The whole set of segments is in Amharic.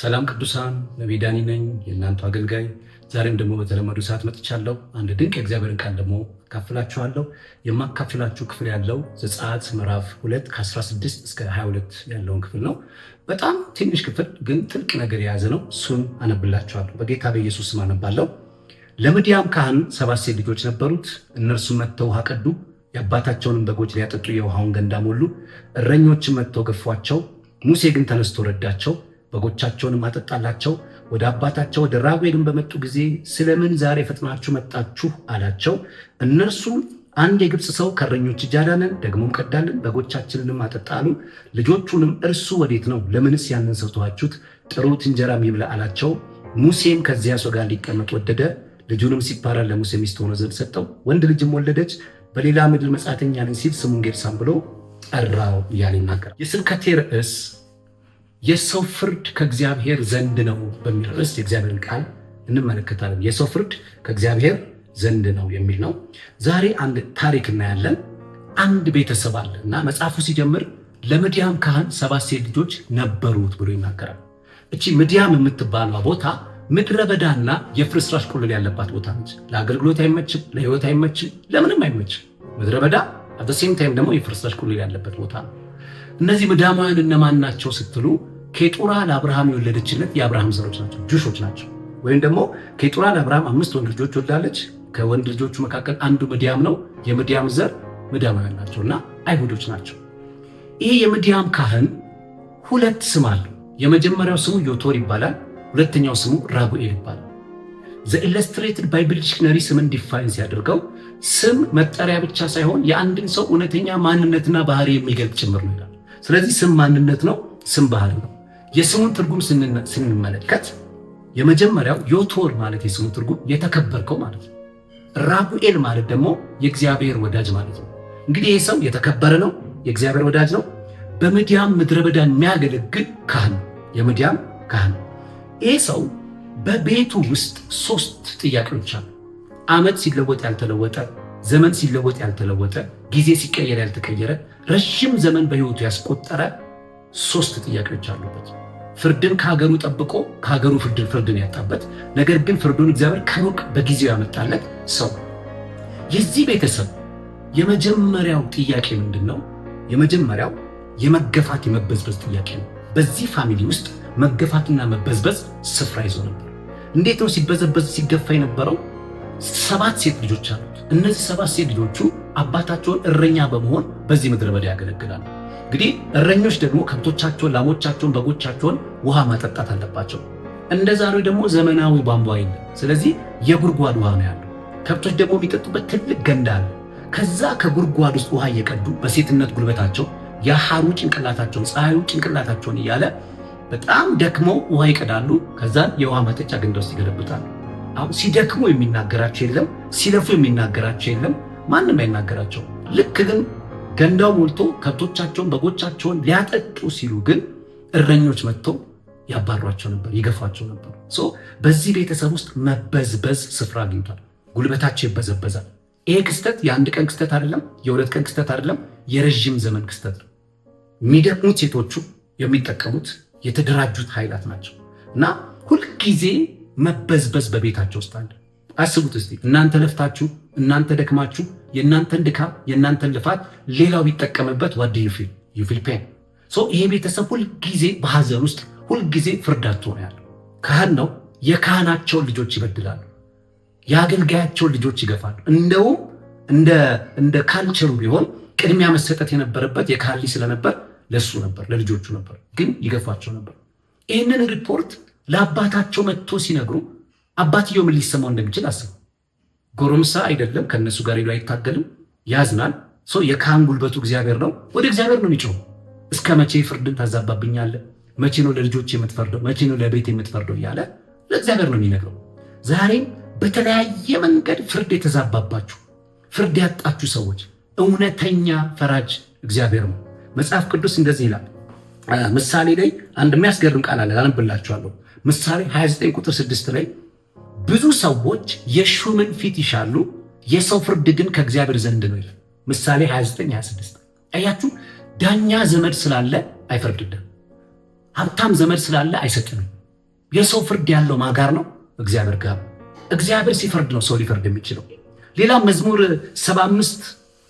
ሰላም ቅዱሳን፣ ነቢይ ዳኒ ነኝ፣ የእናንተ አገልጋይ። ዛሬም ደግሞ በተለመዱ ሰዓት መጥቻለሁ። አንድ ድንቅ የእግዚአብሔርን ቃል ደግሞ አካፍላችኋለሁ። የማካፍላችሁ ክፍል ያለው ዘጸአት ምዕራፍ 2 ከ16 እስከ 22 ያለውን ክፍል ነው። በጣም ትንሽ ክፍል ግን ጥልቅ ነገር የያዘ ነው። እሱን አነብላችኋለሁ። በጌታ በኢየሱስ ስም አነባለሁ። ለምድያም ካህን 7 ሴት ልጆች ነበሩት። እነርሱም መጥተው ውሃ ቀዱ፣ የአባታቸውንም በጎች ሊያጠጡ የውሃውን ገንዳ ሞሉ። እረኞችም መጥተው ገፏቸው። ሙሴ ግን ተነስቶ ረዳቸው፣ በጎቻቸውንም አጠጣላቸው። ወደ አባታቸው ወደ ራጉኤልም በመጡ ጊዜ ስለምን ዛሬ ፈጥናችሁ መጣችሁ አላቸው። እነርሱም አንድ የግብፅ ሰው ከእረኞች እጅ አዳነን፣ ደግሞም ቀዳልን፣ በጎቻችንንም አጠጣ አሉ። ልጆቹንም እርሱ ወዴት ነው? ለምንስ ያንን ሰው ተዋችሁት? ጥሩት፣ እንጀራም ይብላ አላቸው። ሙሴም ከዚያ ሰው ጋር ሊቀመጥ ወደደ። ልጁንም ሲፓራን ለሙሴ ሚስት ሆኖ ዘንድ ሰጠው። ወንድ ልጅም ወለደች። በሌላ ምድር መጻተኛ ነኝ ሲል ስሙን ጌርሳም ብሎ ጠራው እያለ ይናገራል። የስብከቴ ርዕስ የሰው ፍርድ ከእግዚአብሔር ዘንድ ነው በሚል ርዕስ የእግዚአብሔርን ቃል እንመለከታለን። የሰው ፍርድ ከእግዚአብሔር ዘንድ ነው የሚል ነው። ዛሬ አንድ ታሪክ እናያለን። አንድ ቤተሰብ አለ እና መጽሐፉ ሲጀምር ለምድያም ካህን 7 ሴት ልጆች ነበሩት ብሎ ይናገራል። እቺ ምድያም የምትባሏ ቦታ ምድረ በዳና የፍርስራሽ ቁልል ያለባት ቦታ ነች። ለአገልግሎት አይመችም፣ ለህይወት አይመችም፣ ለምንም አይመችም። ምድረ በዳ at the same time ደግሞ የፍርስራሽ ቁልል ያለበት ቦታ ነው። እነዚህ ምድያማውያን እነማን ናቸው ስትሉ ኬጡራ ለአብርሃም የወለደችለት የአብርሃም ዘሮች ናቸው፣ Jewish ኦች ናቸው። ወይም ደግሞ ኬጡራ ለአብርሃም 5 ወንድ ልጆች ወልዳለች። ከወንድ ልጆቹ መካከል አንዱ ምድያም ነው። የምድያም ዘር ምድያማውያን ናቸው እና አይሁዶች ናቸው። ይሄ የምድያም ካህን 2 ስም አለው። የመጀመሪያው ስሙ ዮቶር ይባላል። ሁለተኛው ስሙ ራጉኤል ይባላል። The Illustrated Bible Dictionary ስምን define ሲያደርገው ስም መጠሪያ ብቻ ሳይሆን የአንድን ሰው እውነተኛ ማንነትና ባህሪ የሚገልጽ ጭምር ነው ይላል። ስለዚህ ስም ማንነት ነው፣ ስም ባህሪ ነው። የስሙን ትርጉም ስንመለከት የመጀመሪያው ዮቶር ማለት የስሙ ትርጉም የተከበርከው ማለት ነው። ራጉኤል ማለት ደግሞ የእግዚአብሔር ወዳጅ ማለት ነው። እንግዲህ ይህ ሰው የተከበረ ነው፣ የእግዚአብሔር ወዳጅ ነው። በምድያም ምድረ በዳ የሚያገለግል ካህን፣ የምድያም ካህን። ይህ ሰው በቤቱ ውስጥ 3 ጥያቄዎች አሉ። ዓመት ሲለወጥ ያልተለወጠ፣ ዘመን ሲለወጥ ያልተለወጠ፣ ጊዜ ሲቀየር ያልተቀየረ፣ ረዥም ዘመን በሕይወቱ ያስቆጠረ 3 ጥያቄዎች አሉበት። ፍርድን ከሀገሩ ጠብቆ ከሀገሩ ፍርድን ያጣበት፣ ነገር ግን ፍርዱን እግዚአብሔር ከሩቅ በጊዜው ያመጣለት ሰው። የዚህ ቤተሰብ የመጀመሪያው ጥያቄ ምንድን ነው? የመጀመሪያው የመገፋት የመበዝበዝ ጥያቄ ነው። በዚህ family ውስጥ መገፋትና መበዝበዝ ስፍራ ይዞ ነበር። እንዴት ነው ሲበዘበዝ ሲገፋ የነበረው? 7 ሴት ልጆች አሉት። እነዚህ 7 ሴት ልጆቹ አባታቸውን እረኛ በመሆን በዚህ ምድረ በዳ ያገለግላሉ። እንግዲህ እረኞች ደግሞ ከብቶቻቸውን፣ ላሞቻቸውን፣ በጎቻቸውን ውሃ ማጠጣት አለባቸው። እንደ ዛሬው ደግሞ ዘመናዊ ቧንቧ የለም። ስለዚህ የጉድጓድ ውሃ ነው ያለው። ከብቶች ደግሞ የሚጠጡበት ትልቅ ገንዳ አለ። ከዛ ከጉድጓድ ውስጥ ውሃ እየቀዱ በሴትነት ጉልበታቸው የሐሩ ጭንቅላታቸውን ፀሐዩ ጭንቅላታቸውን እያለ በጣም ደክመው ውሃ ይቀዳሉ። ከዛ የውሃ ማጠጫ ገንዳ ውስጥ ይገለብጣሉ። አሁን ሲደክሙ የሚናገራቸው የለም፣ ሲለፉ የሚናገራቸው የለም፣ ማንም አይናገራቸው። ልክ ግን ገንዳው ሞልቶ ከብቶቻቸውን በጎቻቸውን ሊያጠጡ ሲሉ ግን እረኞች መጥተው ያባሯቸው ነበር፣ ይገፏቸው ነበር። በዚህ ቤተሰብ ውስጥ መበዝበዝ ስፍራ አግኝቷል። ጉልበታቸው ይበዘበዛል። ይሄ ክስተት የአንድ ቀን ክስተት አይደለም፣ የሁለት ቀን ክስተት አይደለም፣ የረዥም ዘመን ክስተት ነው። የሚደክሙት ሴቶቹ የሚጠቀሙት የተደራጁት ኃይላት ናቸው እና ሁልጊዜ መበዝበዝ በቤታቸው ውስጥ አለ። አስቡት እስቲ እናንተ ለፍታችሁ እናንተ ደክማችሁ የእናንተን ድካም የእናንተን ልፋት ሌላው ቢጠቀምበት what do you feel? You feel pain። ይሄ ቤተሰብ ሁልጊዜ በሐዘን ውስጥ ሁልጊዜ ፍርድ አጥቶ ነው ያለው። ካህን ነው። የካህናቸውን ልጆች ይበድላሉ፣ የአገልጋያቸውን ልጆች ይገፋሉ። እንደውም እንደ culture ኡ ቢሆን ቅድሚያ መሰጠት የነበረበት የካህን ልጅ ስለነበር ለሱ ነበር፣ ለልጆቹ ነበር፣ ግን ይገፋቸው ነበር። ይህንን ሪፖርት ለአባታቸው መጥቶ ሲነግሩ አባትየው ምን ሊሰማው እንደሚችል አስቡ። ጎረምሳ አይደለም፣ ከነሱ ጋር ሄዶ አይታገልም፣ ያዝናል። የካህን ጉልበቱ እግዚአብሔር ነው፣ ወደ እግዚአብሔር ነው የሚጮኸው። እስከ መቼ ፍርድን ታዛባብኛለህ? መቼ ነው ለልጆች የምትፈርደው? መቼ ነው ለቤት የምትፈርደው? እያለ ለእግዚአብሔር ነው የሚነግረው። ዛሬም በተለያየ መንገድ ፍርድ የተዛባባችሁ ፍርድ ያጣችሁ ሰዎች እውነተኛ ፈራጅ እግዚአብሔር ነው። መጽሐፍ ቅዱስ እንደዚህ ይላል። ምሳሌ ላይ አንድ የሚያስገርም ቃል አለ፣ አነብላችኋለሁ። ምሳሌ 29 ቁጥር 6 ላይ ብዙ ሰዎች የሹምን ፊት ይሻሉ፣ የሰው ፍርድ ግን ከእግዚአብሔር ዘንድ ነው ይላል። ምሳሌ 29 26። አያችሁ፣ ዳኛ ዘመድ ስላለ አይፈርድልህም። ሀብታም ዘመድ ስላለ አይሰጥንም። የሰው ፍርድ ያለው ማን ጋር ነው? እግዚአብሔር ጋር። እግዚአብሔር ሲፈርድ ነው ሰው ሊፈርድ የሚችለው። ሌላ መዝሙር 75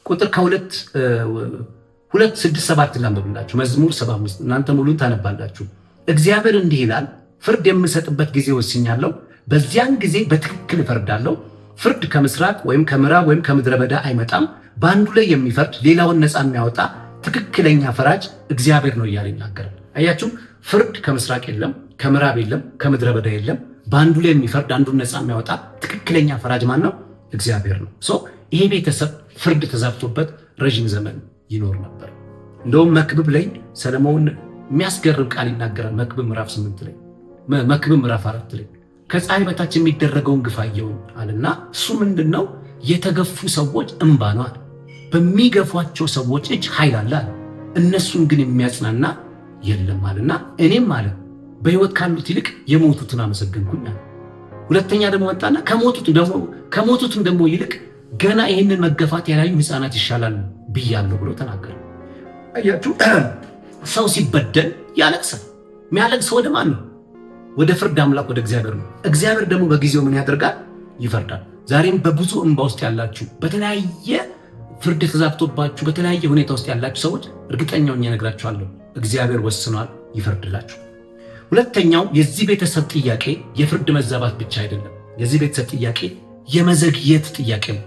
ቁጥር ከሁለት 2 6 7 ላንብብላችሁ። መዝሙር 75 እናንተ ሙሉን ታነባላችሁ። እግዚአብሔር እንዲህ ይላል፣ ፍርድ የምሰጥበት ጊዜ ወስኛለሁ፣ በዚያን ጊዜ በትክክል እፈርዳለሁ። ፍርድ ከምስራቅ ወይም ከምዕራብ ወይም ከምድረ በዳ አይመጣም። በአንዱ ላይ የሚፈርድ ሌላውን ነፃ የሚያወጣ ትክክለኛ ፈራጅ እግዚአብሔር ነው እያለ ይናገራል። አያችሁ፣ ፍርድ ከምስራቅ የለም፣ ከምዕራብ የለም፣ ከምድረ በዳ የለም። በአንዱ ላይ የሚፈርድ አንዱን ነፃ የሚያወጣ ትክክለኛ ፈራጅ ማን ነው? እግዚአብሔር ነው። So ይሄ ቤተሰብ ፍርድ ተዛብቶበት ረዥም ዘመን ይኖር ነበር። እንደውም መክብብ ላይ ሰለሞን የሚያስገርም ቃል ይናገራል። መክብብ ምዕራፍ 8 ላይ፣ መክብብ ምዕራፍ 4 ላይ ከፀሐይ በታች የሚደረገውን ግፍ አየሁኝ አለና እሱ ምንድን ነው? የተገፉ ሰዎች እንባ ነው አለ። በሚገፏቸው ሰዎች እጅ ኃይል አለ አለ። እነሱን ግን የሚያጽናና የለም አለና እኔም አለ በሕይወት ካሉት ይልቅ የሞቱትን አመሰገንኩኝ አለ። ሁለተኛ ደግሞ መጣና ከሞቱትም ደግሞ ይልቅ ገና ይህንን መገፋት ያላዩ ሕፃናት ይሻላል ብያለሁ ብሎ ተናገረ። አያችሁ፣ ሰው ሲበደል ያለቅሳል። የሚያለቅሰው ወደ ማን ነው? ወደ ፍርድ አምላክ ወደ እግዚአብሔር ነው። እግዚአብሔር ደግሞ በጊዜው ምን ያደርጋል? ይፈርዳል። ዛሬም በብዙ እንባ ውስጥ ያላችሁ፣ በተለያየ ፍርድ ተዛብቶባችሁ፣ በተለያየ ሁኔታ ውስጥ ያላችሁ ሰዎች እርግጠኛ ሆኜ እነግራችኋለሁ፣ እግዚአብሔር ወስኗል፣ ይፈርድላችሁ። ሁለተኛው የዚህ ቤተሰብ ጥያቄ የፍርድ መዛባት ብቻ አይደለም። የዚህ ቤተሰብ ጥያቄ የመዘግየት ጥያቄ ነው።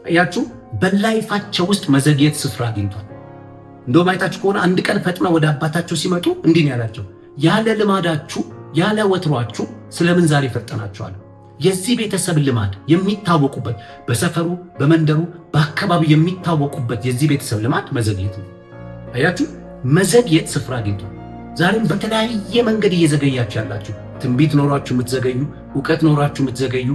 አያችሁ፣ በ life ኣቸው ውስጥ መዘግየት ስፍራ አግኝቷል። እንደውም አይታችሁ ከሆነ አንድ ቀን ፈጥነው ወደ አባታቸው ሲመጡ እንዲህ ነው ያላቸው፣ ያለ ልማዳችሁ ያለ ወትሯችሁ ስለምን ዛሬ ፈጠናችኋል? የዚህ ቤተሰብ ልማድ የሚታወቁበት፣ በሰፈሩ፣ በመንደሩ፣ በአካባቢው የሚታወቁበት የዚህ ቤተሰብ ልማድ መዘግየት ነው። አያችሁ፣ መዘግየት ስፍራ አግኝቷል። ዛሬም በተለያየ መንገድ እየዘገያችሁ ያላችሁ፣ ትንቢት ኖሯችሁ የምትዘገዩ፣ እውቀት ኖሯችሁ የምትዘገዩ፣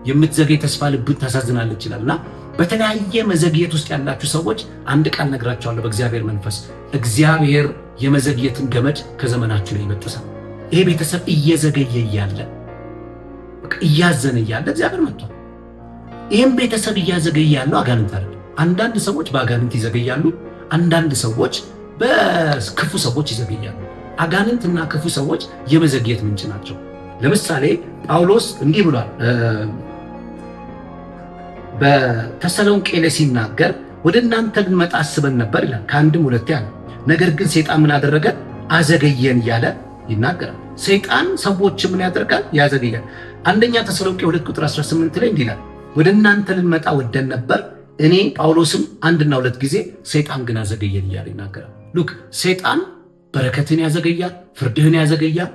የምትዘገይ ተስፋ ልብን ታሳዝናለች ይላል እና በተለያየ መዘግየት ውስጥ ያላችሁ ሰዎች አንድ ቃል ነግራችኋለሁ በእግዚአብሔር መንፈስ፣ እግዚአብሔር የመዘግየትን ገመድ ከዘመናችሁ ላይ ይበጥሳል። ይሄ ቤተሰብ እየዘገየ እያለ፣ እያዘነ እያለ እግዚአብሔር መጥቷል። ይህም ቤተሰብ እያዘገየ ያለው አጋንንት አይደለም። አንዳንድ ሰዎች በአጋንንት ይዘገያሉ። አንዳንድ ሰዎች በክፉ ሰዎች ይዘገያሉ። አጋንንትና ክፉ ሰዎች የመዘግየት ምንጭ ናቸው። ለምሳሌ ጳውሎስ እንዲህ ብሏል። በተሰሎንቄ ላይ ሲናገር ወደ እናንተ ልንመጣ አስበን ነበር ይላል። ከአንድም ሁለቴ አለ። ነገር ግን ሰይጣን ምን አደረገ? አዘገየን እያለ ይናገራል። ሰይጣን ሰዎች ምን ያደርጋል? ያዘገያል። አንደኛ ተሰሎንቄ 2 ቁጥር 18 ላይ እንዲህ ይላል፣ ወደ እናንተ ልንመጣ ወደን ነበር እኔ ጳውሎስም አንድና ሁለት ጊዜ፣ ሰይጣን ግን አዘገየን እያለ ይናገራል። Look፣ ሰይጣን በረከትን ያዘገያል፣ ፍርድህን ያዘገያል፣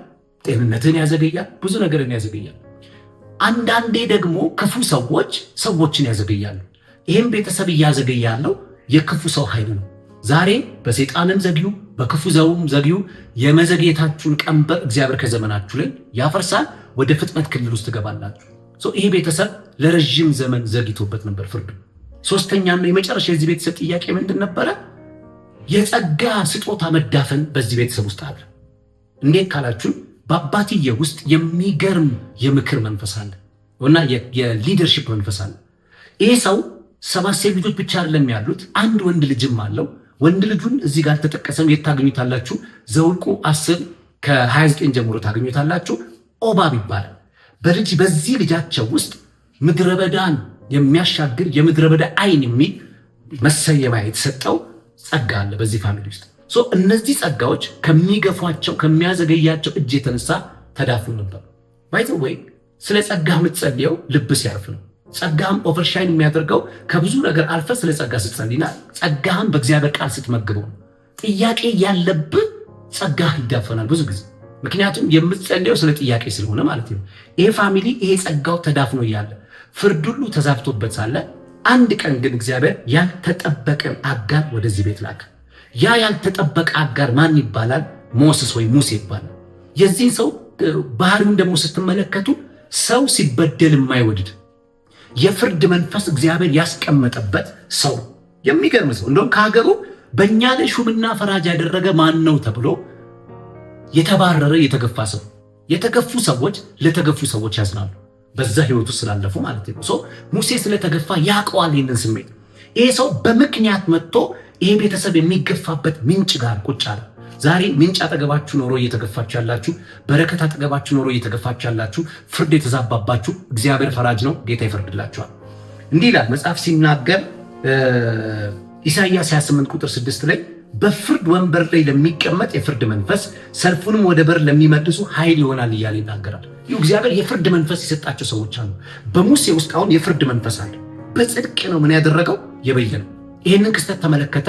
ጤንነትህን ያዘገያል፣ ብዙ ነገርን ያዘገያል። አንዳንዴ ደግሞ ክፉ ሰዎች ሰዎችን ያዘገያሉ። ይህም ቤተሰብ እያዘገየ ያለው የክፉ ሰው ኃይል ነው። ዛሬ በሰይጣንም ዘግዩ፣ በክፉ ሰውም ዘግዩ፣ የመዘግየታችሁን ቀንበር እግዚአብሔር ከዘመናችሁ ላይ ያፈርሳል። ወደ ፍጥነት ክልል ውስጥ ትገባላችሁ። ይሄ ቤተሰብ ለረዥም ዘመን ዘግይቶበት ነበር ፍርዱ። ሶስተኛና የመጨረሻ የዚህ ቤተሰብ ጥያቄ ምንድን ነበረ? የጸጋ ስጦታ መዳፈን በዚህ ቤተሰብ ውስጥ አለ። እንዴት ካላችሁ በአባትዬ ውስጥ የሚገርም የምክር መንፈስ አለ እና የ leadership መንፈስ አለ። ይሄ ሰው 7 ሴት ልጆች ብቻ አይደለም ያሉት፣ አንድ ወንድ ልጅም አለው። ወንድ ልጁን እዚህ ጋር አልተጠቀሰም። የት ታገኙታላችሁ? ዘኍልቍ 10 ከ29 ጀምሮ ታገኙታላችሁ። ኦባብ ይባላል። በልጅ በዚህ ልጃቸው ውስጥ ምድረ በዳን የሚያሻግር የምድረ በዳ አይን የሚል መሰየሚያ የተሰጠው ጸጋ አለ በዚህ family ውስጥ። እነዚህ ጸጋዎች ከሚገፏቸው ከሚያዘገያቸው እጅ የተነሳ ተዳፍኖ ነበር። By the way፣ ስለ ጸጋ የምትጸልየው ልብ ሲያርፍ ነው። ጸጋህም overshine የሚያደርገው ከብዙ ነገር አልፈ ስለ ጸጋ ስትጸልይና ጸጋህም በእግዚአብሔር ቃል ስትመግበው ነው። ጥያቄ ያለብህ ጸጋህ ይዳፈናል ብዙ ጊዜ፣ ምክንያቱም የምትጸልየው ስለ ጥያቄ ስለሆነ ማለት ነው። ይሄ family ይሄ ጸጋው ተዳፍኖ እያለ፣ ፍርድ ሁሉ ተዛብቶበት ሳለ አንድ ቀን ግን እግዚአብሔር ያልተጠበቀን አጋር ወደዚህ ቤት ላከ። ያ ያልተጠበቀ አጋር ማን ይባላል? Moses ወይ ሙሴ ይባላል። የዚህን ሰው ባህሪውን ደግሞ ስትመለከቱ ሰው ሲበደል የማይወድድ የፍርድ መንፈስ እግዚአብሔር ያስቀመጠበት ሰው፣ የሚገርም ሰው፣ እንደውም ከሀገሩ በእኛ ላይ ሹምና ፈራጅ ያደረገ ማን ነው ተብሎ የተባረረ የተገፋ ሰው። የተገፉ ሰዎች ለተገፉ ሰዎች ያዝናሉ። በዛ ህይወቱ ስላለፉ ማለት ነው። ሙሴ ስለተገፋ ያውቀዋል ይህንን ስሜት። ይሄ ሰው በምክንያት መጥቶ ይሄ ቤተሰብ የሚገፋበት ምንጭ ጋር ቁጭ አለ። ዛሬ ምንጭ አጠገባችሁ ኖሮ እየተገፋችሁ ያላችሁ፣ በረከት አጠገባችሁ ኖሮ እየተገፋችሁ ያላችሁ፣ ፍርድ የተዛባባችሁ፣ እግዚአብሔር ፈራጅ ነው። ጌታ ይፈርድላችኋል። እንዲህ ይላል መጽሐፍ ሲናገር ኢሳይያስ 28 ቁጥር 6 ላይ፣ በፍርድ ወንበር ላይ ለሚቀመጥ የፍርድ መንፈስ፣ ሰልፉንም ወደ በር ለሚመልሱ ኃይል ይሆናል እያለ ይናገራል። ይህ እግዚአብሔር የፍርድ መንፈስ የሰጣቸው ሰዎች አሉ። በሙሴ ውስጥ አሁን የፍርድ መንፈስ አለ። በጽድቅ ነው ምን ያደረገው? የበየነው። ይህንን ክስተት ተመለከተ።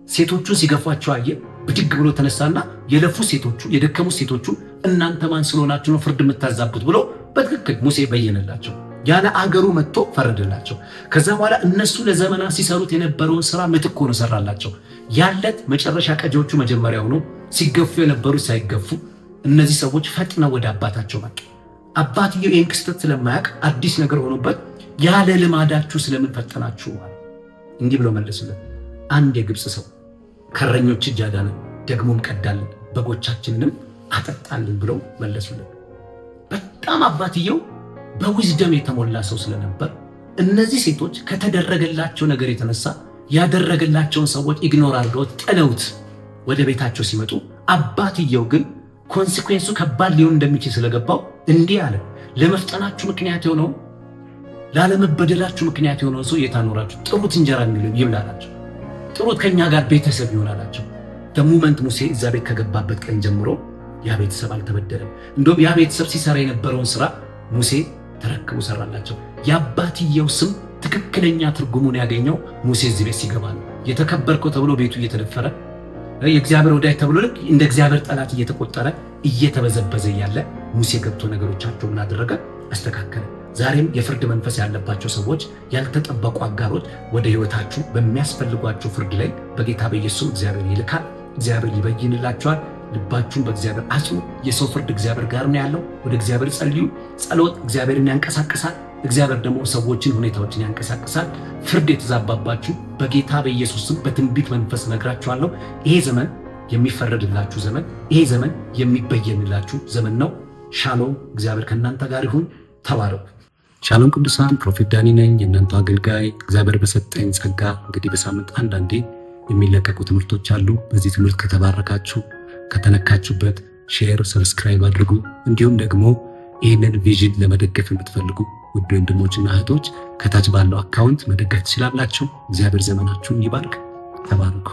ሴቶቹን ሲገፏቸው አየ። ብድግ ብሎ ተነሳና የለፉ ሴቶቹ፣ የደከሙ ሴቶቹ እናንተ ማን ስለሆናችሁ ነው ፍርድ የምታዛቡት ብሎ በትክክል ሙሴ በየነላቸው። ያለ አገሩ መጥቶ ፈረደላቸው። ከዛ በኋላ እነሱ ለዘመናት ሲሰሩት የነበረውን ስራ ምትክ ሆኖ ሰራላቸው። ያለት መጨረሻ ቀጂዎቹ መጀመሪያ ሆኖ ሲገፉ የነበሩት ሳይገፉ እነዚህ ሰዎች ፈጥነው ወደ አባታቸው መጡ። አባትየው ይህን ክስተት ስለማያውቅ አዲስ ነገር ሆኖበት ያለ ልማዳችሁ ስለምን ፈጠናችሁ? እንዲህ ብሎ መለሱለት። አንድ የግብፅ ሰው ከእረኞች እጅ አዳነን፣ ደግሞም ቀዳልን፣ በጎቻችንንም አጠጣልን ብለው መለሱለት። በጣም አባትየው በ wisdom የተሞላ ሰው ስለነበር እነዚህ ሴቶች ከተደረገላቸው ነገር የተነሳ ያደረገላቸውን ሰዎች ignore አድርገውት ጥለውት ወደ ቤታቸው ሲመጡ አባትየው ግን consequence ኡ ከባድ ሊሆን እንደሚችል ስለገባው እንዲህ አለ። ለመፍጠናችሁ ምክንያት የሆነው፣ ላለመበደላችሁ ምክንያት የሆነውን ሰው የት አኖራችሁ? ጥሩት፣ እንጀራ ይብላ አላቸው። ጥሩት፣ ከኛ ጋር ቤተሰብ ይሆን አላቸው። The moment ሙሴ እዛ ቤት ከገባበት ቀን ጀምሮ ያ ቤተሰብ አልተበደለም። እንደውም ያ ቤተሰብ ሲሰራ የነበረውን ስራ ሙሴ ተረክቦ ሰራላቸው። የአባትየው ስም ትክክለኛ ትርጉሙን ያገኘው ሙሴ እዚህ ቤት ሲገባ ነው። የተከበርከው ተብሎ ቤቱ እየተደፈረ፣ የእግዚአብሔር ወዳጅ ተብሎ ልክ እንደ እግዚአብሔር ጠላት እየተቆጠረ እየተበዘበዘ እያለ ሙሴ ገብቶ ነገሮቻቸውን ምን አደረገ? አስተካከለ። ዛሬም የፍርድ መንፈስ ያለባቸው ሰዎች፣ ያልተጠበቁ አጋሮች ወደ ህይወታችሁ በሚያስፈልጓቸው ፍርድ ላይ በጌታ በኢየሱስ እግዚአብሔር ይልካል። እግዚአብሔር ይበይንላችኋል። ልባችሁን በእግዚአብሔር አጽኑ። የሰው ፍርድ እግዚአብሔር ጋር ነው ያለው። ወደ እግዚአብሔር ጸልዩ። ጸሎት እግዚአብሔርን ያንቀሳቅሳል። እግዚአብሔር ደግሞ ሰዎችን፣ ሁኔታዎችን ያንቀሳቅሳል። ፍርድ የተዛባባችሁ በጌታ በኢየሱስ ስም በትንቢት መንፈስ ነግራችኋለሁ። ይሄ ዘመን የሚፈረድላችሁ ዘመን፣ ይሄ ዘመን የሚበየንላችሁ ዘመን ነው። ሻሎም። እግዚአብሔር ከእናንተ ጋር ይሁን። ተባረኩ። ሻሎም ቅዱሳን፣ Prophet ዳኒ ነኝ፣ የእናንተ አገልጋይ። እግዚአብሔር በሰጠኝ ጸጋ እንግዲህ በሳምንት አንዳንዴ የሚለቀቁ ትምህርቶች አሉ። በዚህ ትምህርት ከተባረካችሁ፣ ከተነካችሁበት share፣ subscribe አድርጉ። እንዲሁም ደግሞ ይህንን vision ለመደገፍ የምትፈልጉ ውድ ወንድሞችና እህቶች ከታች ባለው account መደገፍ ትችላላችሁ። እግዚአብሔር ዘመናችሁን ይባርክ። ተባረኩ።